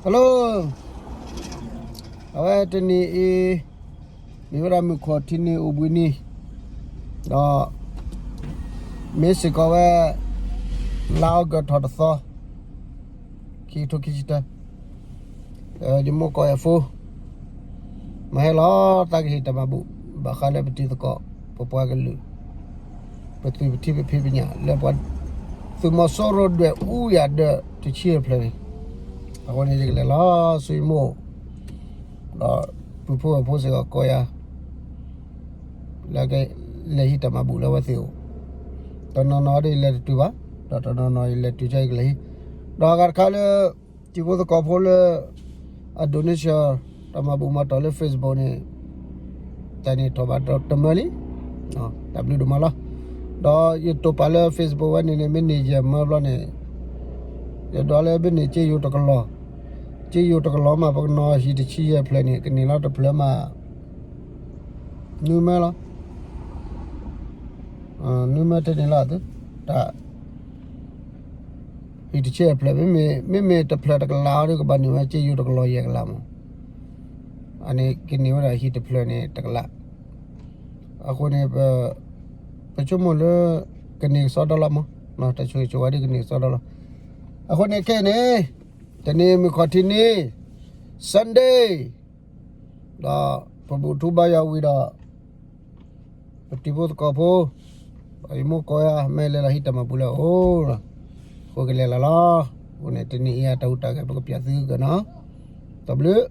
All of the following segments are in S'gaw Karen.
Hello, အဝဲတနံၤအံၤ မ့ၢ်ဝဲဒၣ်မုၢ်ခီၣ်ထံးနံၤအိၣ်ဘှံးနံၤ, ဒီး မ့ၢ်စ့ၢ်ကီးဝဲ လါအီကူးထီၣ်တသီ ခံကထိခံဆံတၢ, ယမိၢ်ကီၢ်ယၤဖိ မၤဟဲလီၤသးကဟ့ၣ်တၢ်မၤဘူၣ် ဘၣ်ဃးလၢပတံၤသကိး ပပှၤကလုာ် ပသုးပထံပဖံးပညၣ်လၢပှၤ သုးမီၤစိရိၤဒွဲၣ်အူယၤဒၢးတဆံတဖျၢၣ်န့ၣ်, အဃိန့ၣ်ယကလဲၤလီၤဆူယမိၢ် ဒီးပုၢ်ဖိဝဲၢ်ဖိစ့ၢ်ကီးကိးယၤ လၢကလဲၤဟံးတၢ်မၤဘူၣ်လၢအဝဲသ့ၣ်အိၣ်, တနီၤနီၤဒ်ယလဲၤတတုၤဘၣ်, ဒီးတနီၤနီၤယလဲၤတုၤကၢယကလဲၤဟံး, ဒီးအဂၤတခါလၢ တံၤဖိသကိးဖိလၢ အ donation တၢ်မၤဘူၣ်မၤတီၢ်လၢ Facebook န့ၣ် တၢ်န့ၣ်ထီၣ်ဘၣ်တမၢလံ, တၢ်ဘျုးဒိၣ်မးလီၤ, ဒီးယတိာ်ပာ်လၢ Facebook ဝဲန့ၣ်န့ၣ် မ့ၢ်န့ၢ်ယဲၢ်မၢဘျီန့ၣ် ယဒွးလၢမ့ၢ်န့ၢ်စ့ယိၤတကလီၢ်, စ့ယိၤတကလီၢ်မး ပကနီၤဟံၣ်တဆံယဲၢ်ဖျၢၣ်န့ၣ် ကန့ၢ်လီၤတဖျၢၣ်မး နွံမၢလီၤ, နွံမၢတန့ၢ်လီၤသု, တၢ် ဟံၣ်တဆံယဲၢ်ဖျၢၣ် မ့မ့ၢ်တဖျၢၣ်တကလးအီၤဒီး ကဘၣ်န့ၢ်ဝဲစ့ယိၤတကလီၢ်ယဲၢ်ကလးမး, အန့ၣ်ကန့ၢ်ဝဲဒၣ်ဟံၣ်တဖျၢၣ်န့ၣ်တကလး, အဃိန့ၣ် ပဆိကမိၣ်လၢ ကန့ၢ်ကစီဒီလီၤမး, တၢ်ဆိၣ်ဂ့ၤဆိၣ်ဝါဒ်ကန့ၢ်ကစီဒီလီၤ, အဃိန့ၣ်ခဲအံၤန့ၣ် တနံၤမုၢ်ခီၣ်ထံးနံၤ Sunday ဒီးပဘူၣ်ထူဘါယွၤဝံၤဒီး ပတံၤဖိသကိးဖိ ဒီးယမိၢ်ကီၢ်ယၤ မ့ၢ်လဲၤလီၤဟံးတၢ်မၤဘူၣ်လၢအအိၣ်လီၤ, အဃိကလဲၤလီၤလီၤ, အဃိန့ၣ်တနံၤအံၤအတၢ်ဟူးတၢ်ဂဲၤ ပကပျးသုကနီၤ, တၢ်ဘျုး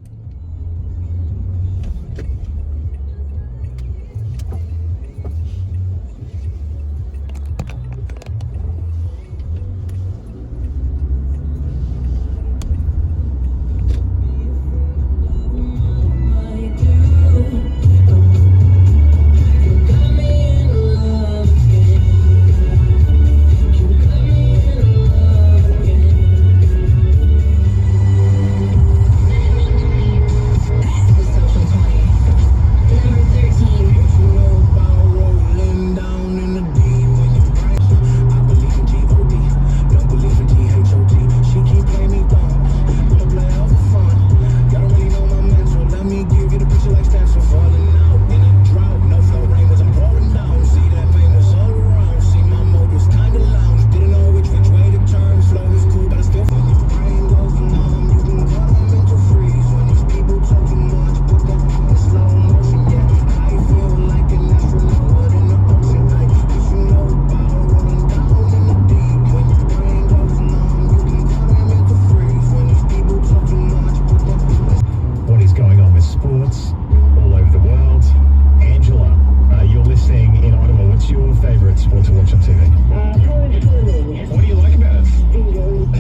What is going on with sports all over the world? Angela, uh, you're listening in Ottawa. What's your favourite sport to watch on T V? Uh, probably swimming. What do you like about it? Speedos.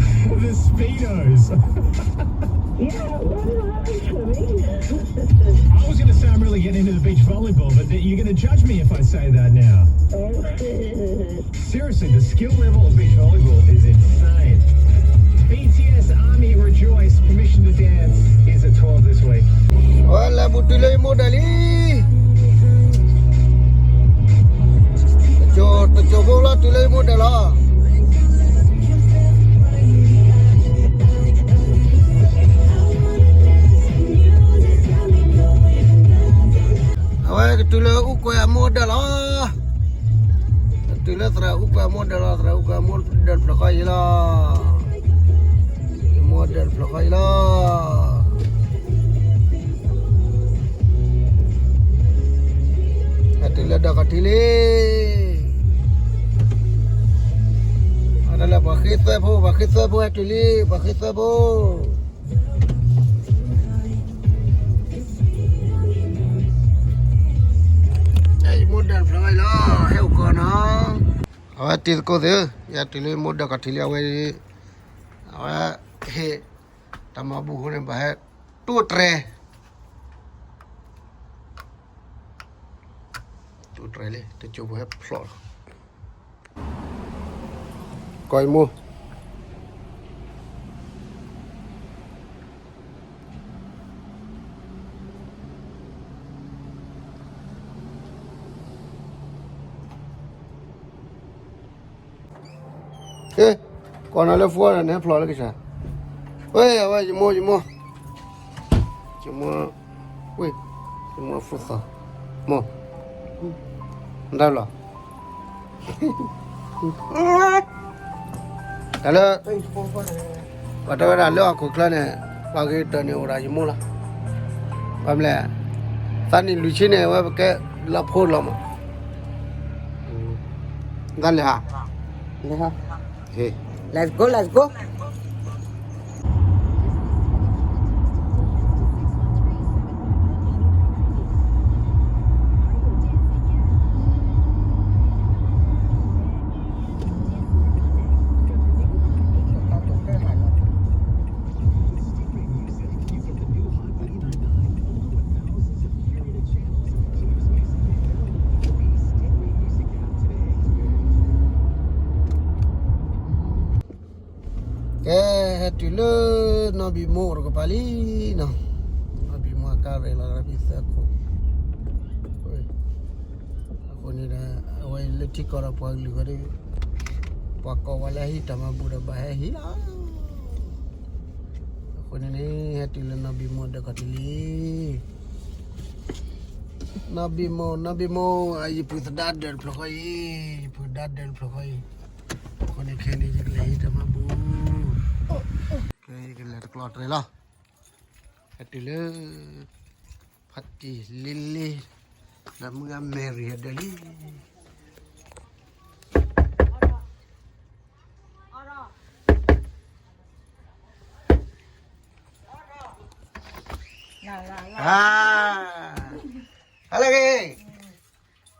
The Speedos. Yeah, what do you like swimming? I was going to say I'm really getting into the beach volleyball, but you're going to judge me if I say that now. Oh. Seriously, the skill level of beach volleyball is insane. B T S Army Rejoice, permission to dance is at twelve this week. အဝဲလဲၤဘူးတုၤလၢယမိၢ်ဒၢးလံ, တစိၢ်ဖိလီၤတုၤလၢယမိၢ်ဒၢးလီၤ. အဝဲကတုၤလၢအူကွဲၤအမိၢ်ဒၢးလီၤ. ကတုၤလၢသရၣ်အူကွဲၤအမိၢ်ဒၢးလီၤ, သရၣ်အူကွဲၤအမိၢ်ဒၢးတဖျၢၣ်ဃီအံၤလီၤ. အမိၢ်ဒၢးတဖျၢၣ်ဃီအံၤလီၤ. ဟဲတုၤလၢဒၢးခီၣ်ထံးလံ. အဒၣ်လဲာ်ပှၤဃ့သွဲဖိ, ပှၤဃ့သွဲဖိဟဲတုၤလံ, ပှၤဃ့သွဲဖိ. ယမိၢ်ဒၢးတဖျၢၣ်ဃီအံၤလီၤ, ဟဲအိၣ်ကီးနီၤ. အဝဲတံၤသကိးသ့ၣ်ဧၢ, ယတုၤလၢမိၢ်ဒၢးခီၣ်ထံးလံအဝဲ, အဝဲ ဟ့ၣ်တၢ်မၤဘူၣ်အဃိန့ၣ် ဘၣ်ဟဲတိၢ်တြဲၤ, တိၢ်တြဲၤလံ, တစိၢ်ဖိဟဲဖျိးလီၤ. ကီၢ်အံၤမိၢ် ကီၢ်နၤလၢ phone န့ၣ် ဟဲဖျိးလၢကစၢ်, ဝဲ အဝဲ ယမိၢ် ယမိၢ်, ယမိၢ်, ဝဲ, ယမိၢ်ဖိသီ, မိၢ်, ဒၣ်လီၤ, တၢ်လၢ ပှၤတဲဝဲဒၣ်လၢဟီၣ်ခိၣ်ချၢန့ၣ် ပှၤဂ့ၤတၢၢ်န့ၣ်အိၣ်ဒၣ်ယမိၢ်လီၤ, ဘၣ်မနုၤလဲၣ်, သးနံၣ်လွံၢ်ဆံန့ၣ် အဝဲပကဲလီၤဖိလီၤမး, တၢ်လဲၤဟး Let's go, let's go. Okay, ဟဲတုၤလၢနီၢ်ဘံမိၢ်တကပၤလံနီၤ, နီၢ်ဘံမိၢ်အကါရဲၣ်လီၤ နီၢ်ဘံသၢခိၣ်, အဃိန့ၣ်ဒီး အဝဲလၢထံကီၢ်ဒီးပှၤကလုာ်ဃီဒီး ပှၤကိးဝဲလၢဟံၣ်တၢ်မၤဘူၣ်ဒီးဘၣ်ဟဲဟံၣ်လီၤ, အဃိန့ၣ်န့ၣ် ဟဲတုၤလၢနီၢ်ဘံမိၢ်ဒီးခီၣ်ထံးလံ နီၢ်ဘံမိၢ် နီၢ်ဘံမိၢ် ယပုၢ်သဒါဒၢးတဖျၢၣ်ဃီအံၤ, ယပုၢ်ဒါဒၢးတဖျၢၣ်ဃီအံၤ, အဃိန့ၣ်ခဲန့ၣ် ယကလဲၤဟံၣ်တၢ်မၤဘူၣ်, ခဲယကလဲၤတကျီတရဲလီၤ, ဟဲတုၤလၢ ဖါတံၢ်လ့လ့ ဒီးမုၢ်ဂၤမဲရံၤဟဲဒၢးလံ ဟါလၢဂ့ၤ,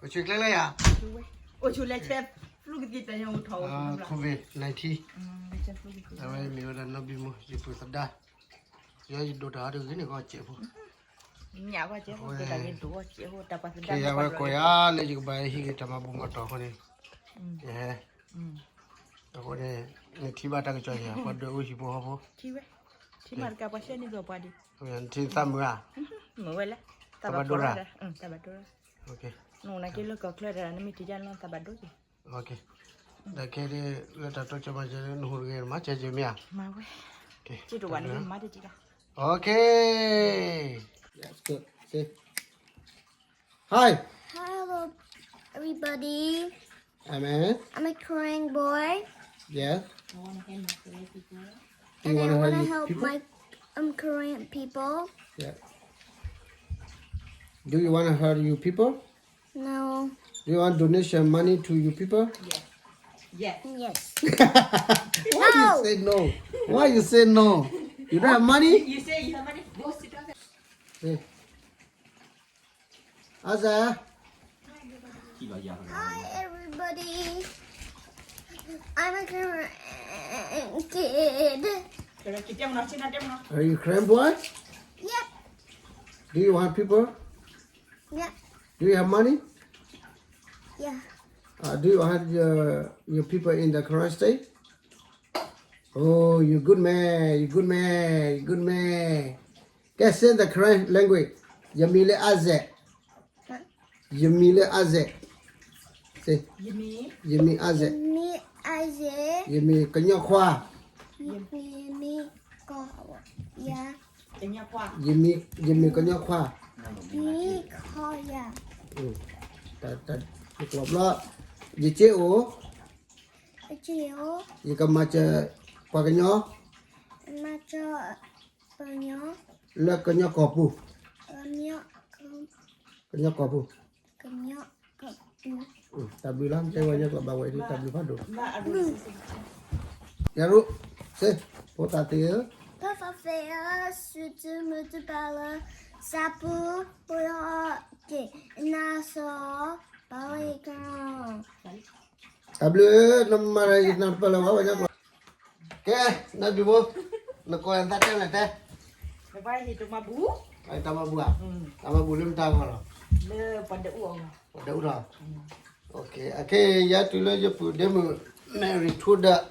အိၣ်ဆူၣ်ကျဲလၢယၤ, အိၣ်ဆူၣ်လၢဆဲးဖျူကသံၣ်တၢ်ညါအိၣ်ထီၣ်အိၣ်ဆူၣ်, COVID nineteen, အဝဲမ့ၢ်ဝဲဒၣ်နီၢ်ဘံမိၢ် ယပုၢ်သဒါ, ယဲယဒိၣ်တၢ်အီၤတဂ့ၤန့ၣ် ကီစဲးဖိ, ကဲယဝဲကိးယၤလၢယကဘၣ်ဟံးက့ၤတၢ်မၤဘူၣ်မၤတီၢ်အဃိန့ၣ်, ယဟဲ, အဃိန့ၣ် နထံၣ်ဘၣ်တၢ်ကစီၣ်ယၤ ပှၤဒွဲၣ်အူဟံၣ်ဖိဃီဖိ, ထံၣ်သးမုာ်ဧါ, သးဘၣ်ဒိရၣ်, နနာ်က့လၢကီၢ်ချၢဒီး နမ့ၢ်ထံၣ်ယါလီၤသးဘၣ်ဒိက့ၤ, ဒီးခဲဒ်လၢတၢ်တိစၢၤမၤစၢၤလၢနဟူးတဂ့ၤ နမၤစၢၤစၢၤမ့ၢ်ဧါ, စ့တဝဲနမၤတက့ၤလီၤ, Okay. That's good. See. Hi. Hello, everybody. Amen. I'm a Korean boy. Yes. Do you And I want to want to help help people? my um Korean people. Yeah. Do you want to help you people? No. Do you want donation money to you people? Yes. Yes. Yes. Why you say no? Why you say no? You don't have money? You, you say you have money? Go sit down there. Hey. Asa. Hi, everybody. I'm a Korean kid. Are you Korean boy? Yep. Do you want people? Yeah. Do you have money? Yeah. Uh, do you have your, your people in the Karen state? Oh, you good man, you good man, you good man. Can say the Karen language. ယမံၤလၢ Isaac. ယမံၤလၢ Isaac. Say. ယမံၤ, ယမံၤ Isaac. ယမံၤ Isaac. ယမံၤကညီခွါ. ယမံၤ, ယမံၤကညီခွါ. ယမံၤ, ယမံၤကညီခွါ. ယမံၤခွါယၤ. တၢ်, တၢ်, တကျိၤဘျီ, ယက့အိၣ်, ယက့အိၣ်, ယကမၤစၢၤပှၤကညီ, မၤစၢၤပှၤကညီ, လၢကညီကီၢ်ပူၤ, ကညီကီၢ်, ကညီကီၢ်ပူၤ, ကညီကီၢ်ပူၤ. တၢ်ဘျုးလီၤ, ကဲဝဲညါကဘၣ်ဝဲဒ်တၢ်ဘျုးဖးဒိၣ်. ယၤရူ, စ့, ဖိသၣ်သ့ၣ်ဧၢ, ဖိသၣ်သ့ၣ်ဧၢ, စုတမုၢ်တပာ်လၢ စးပူၤပယီၤက့ၤနၤစီၤ ပာ်ဝဲကနီၤ. တၢ်ဘျုး, နမၤရၤယနၢ်တပၢၢ်လၢၤဘၣ်ဝဲညါကီး. ကဲ, နဘံၣ်မိၢ်, နကိးယၤသးတဲလဲၣ်တဲ. တၢ်မၤဘူၣ်ဧါ, တၢ်မၤဘူၣ်လၢမတၤအဂီၢ်လီၤ. ပှၤဒၢးအူထီၣ်. အခဲ ယၤတုၤလၢယပုၢ်ဒ့မုၣ် Mary ထူဒၢး, ဒီး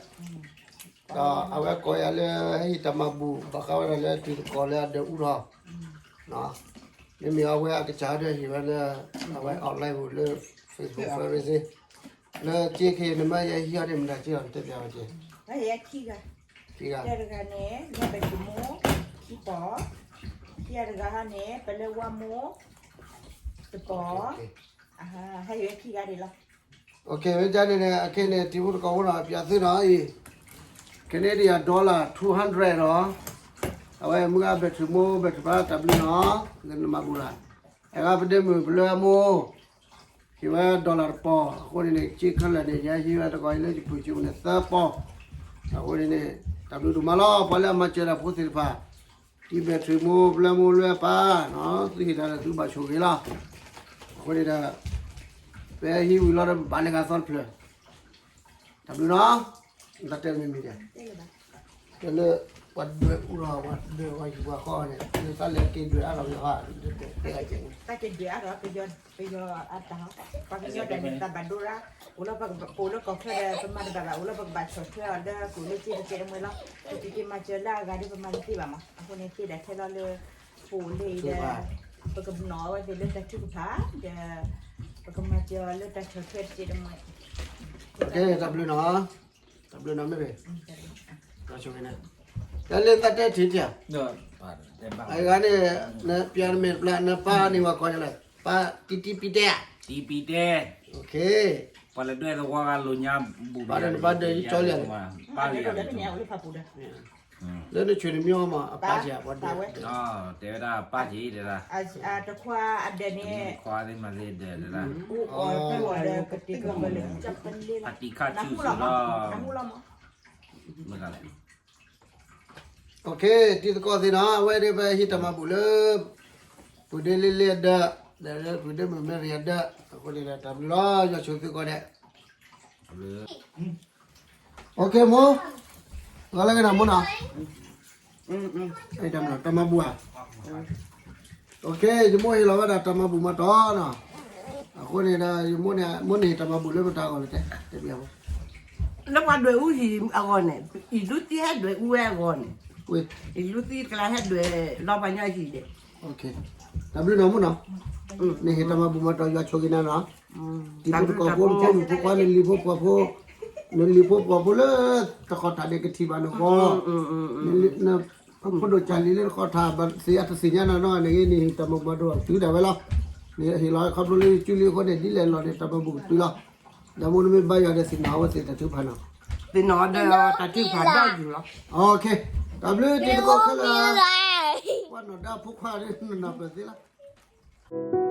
အဝဲကိးယၤလၢဟဲဟံၣ်တၢ်မၤဘူၣ် ဘၣ်ဃးဝဲဒၣ်လၢတံၤသကိးလၢအဒၢးအူထီၣ်, မ့မ့ၢ်အဝဲအကစၢ်ဒီးဟ့ၣ်ဝဲလၢ အဝဲ online ပူၤလၢ Facebook ဖဲရ့စ့, လၢက့ခဲအံၤ နမ့ၢ်ယဟံးအီၤန့ၣ် မတၤက့လီၤ နတဲပျးဝဲက့. ခံဂၤ, တဂၤန့ၣ် ညၣ်ဘဲးထံမိၢ် ခံပီၤ, ခံဂၤတဂၤဟီန့ၣ် ပလဲဝါမိၢ် တပီၤ, ဟဲယဲခံဂၤဒံးလီၤ. ဝဲန့ၣ်န့ၣ် အခဲန့ၣ် တံၤဖိသကိးဖိနီၤ ပၠးသုနီၤအံၤ Canadian dollar two hundred နီၤ, အဝဲမုၢ်ဂၤဘဲးထံမိၢ် ဘဲးထံပၢ် တၢ်ဘျုးနီၤ, လၢနမၤဘူၣ်လၢ်, အဂၤပဒဲမုၣ်ပလဲဝါမိၢ် ဟ့ၣ်ဝဲ dollar တပီၤ, အဃိန့ၣ်န့ၣ် က့ခဲလၢာ်န့ၣ် ယဟဲဟံးဝဲတကီၢ်အံၤလၢယပုၢ်ကၠိန့ၣ် သၢပီၤ, အဃိန့ၣ်န့ၣ် တၢ်ဘျုးဒိၣ်မးလီၤ ပှၤလၢအမၤစၢၤတၢ်ဖိသ့ၣ်တဖၣ်, တံၤဘဲးထံမိၢ် ပလဲမိၢ် လဲပၢ်, သုဟ့ၣ်တၢ်ဒီးသုဘၣ်ဆိၣ်ဂ့ၤလီၤ, အဃိန့ၣ်ဒီး ပဟံးဝံၤလီၤဒီးပဘၣ်လၢဂၤသီတဖျၢၣ်, တၢ်ဘျုးနီၤ, တၢ်တဲမ့ၢ်မ့ၢ်ဒ် တဲလၢ ပှၤဒွဲၣ်အူလီၤ ပှၤဒွဲၣ်အူလီၤ ယပှၤဃီန့ၣ် သုသးလဲၤက့ၤဒွဲၣ်အါထီၣ်က့ၤဟီ တၢ်က့ၤဒွဲၣ်အါထီၣ် ပယီၤအတၢ်ဟီ ပှၤကညီတၢ်န့ၣ် တၢ်ဘၣ်ဒိရါ, အိၣ်လၢပအိၣ်လၢကီၢ်ချၢဒီး ပမၤတဘၣ်ဘၣ် အိၣ်လၢပကဘၣ်ဆီၣ်ထွဲအီၤလၢ ကအိၣ်လၢက့တကဲတမှဲလီၤ, ပကက့ၤမၤစၢၤလၢအဂၤဒီး ပမၤတသ့ဘၣ်မး, အဃိန့ၣ် သ့ဒၣ်ထဲလီၤလၢ ပအိၣ်လၢအံၤဒီး ပကနီၣ်အဝဲသ့ၣ်လၢတၢ်ထုကဖၣ် ဒီး ပကမၤစၢၤလၢတၢ်ဆီၣ်ထွဲတကဲတမှဲ, တၢ်ဘျုးနီၤ, တၢ်ဘျုးနီၤမ့ၢ် တၢ်လၢသးတဲထံၣ်တၢ်, အဂၤန့ၣ် နပျးနမဲာ်တပျး နပၢ်န့ၢ်ဝဲကီၢ်လၢ ပၢ်တံတံပံတဲ, တံပံတဲ, ပှၤလၢဒွဲၣ်သဝီဂၤလိာ်ညါဘူၣ် ပၢ်ဒီးနပၢ်ဒၢးယကၠီလံ, ပၢ်လံ, လၢနဆွေနမီၤမး အပၢ်က့ၤ ပှၤဒၢး, တဲဝဲဒၣ်ပၢ်က့ၤတဲဒၣ်, တခွါအဒၢးန့ၣ်, ခွါသ့ၣ်မၤသ့ၣ်ဒၢးတဲဒၣ်, အတံၤခါဆူၣ်လီၤ, မ့ၢ်ဂၤလဲၣ် တံၤသကိးသ့ၣ်နီၤ အဝဲဒၣ်ပဟ့ၣ်တၢ်မၤဘူၣ်လၢ ပုၢ်ဒ့လ့လ့အဒၢး, ဒီးလၢပုၢ်ဒ့မုၣ်မဲရံအဒၢး, အဃိန့ၣ်ဒီးတၢ်ဘျုးလီၤ ယွၤဆိၣ်သုကိးဂၤဒဲး, တၢ်ဘျုး, မိၢ်, ဂီၤလၢကနၣ်မိၢ်နီၤ, တၢ်မၤဘူၣ်ဧါ, ယမိၢ်ဟ့ၣ်လီၤဝဲဒၣ်တၢ်မၤဘူၣ်မၤတီၤနီၤ, အဃိန့ၣ်ဒီး ယမိၢ်န့ၣ်ဟ့ၣ်တၢ်မၤဘူၣ်လၢမတၤအဂီၢ်လဲၣ်တဲ, တဲဘၣ် လၢပှၤဒွဲၣ်အူဟံၣ်အဂီၢ်န့ၣ်, အံၤလူသံဟဲဒွဲၣ်အူဝဲအဂီၢ်န့ၣ်, အံၤလူသံတကျါဟဲဒွဲၣ်လီၤပှၤညီဟံၣ်ဒဲး, တၢ်ဘျုးနီၤမိၢ်နီၤ, နဟ့ၣ်တၢ်မၤဘူၣ်မၤတီၤ ယွၤဆိၣ်ဂ့ၤနၤနီၤ, တံၤဖိသကိးဖိ နဖိမုၣ်ဖိခွါ နလံၤဖိပှီၤဖိ, နလံၤဖိပှီၤဖိလၢ တဃီၤထၣ်န့ၣ်ကထံၣ်ဘၣ်နဂီၢ်, နဖိဒိၣ်ကၢ်လံၤလၢတဃီၤထၣ်ဘၣ်သ့ၣ်အတသ့ၣ်ညါနၤနီၤန့ၣ်ဂ့ၤ နဟ့ၣ်တၢ်မၤဘူၣ်မၤတီၤတုၤဒၣ်ဝဲလီၤ, နဟ့ၣ်လီၤခီဖျိလၢယစုလံအဃိန့ၣ် ဒ်လဲၣ်လီၤန့ၣ်တၢ်မၤဘူၣ်ကတုၤလီၤ, ဒီးမိၢ်နမ့ၢ်ဘါယွၤဒီးသ့ၣ်နီၣ်အဝဲသ့ၣ်တၢ်ထုကဖၣ်နီၤ, သ့ၣ်နီၣ်ဒီးတၢ်ထုကဖၣ်ဒီးယူၢ်လီၤ, တၢ်ဘျုးတံၤသကိးခဲလၢာ်, ပှၤနီၢ်ဒါဖိခွါနနၢ်ပၢၢ်သ့လီၤ.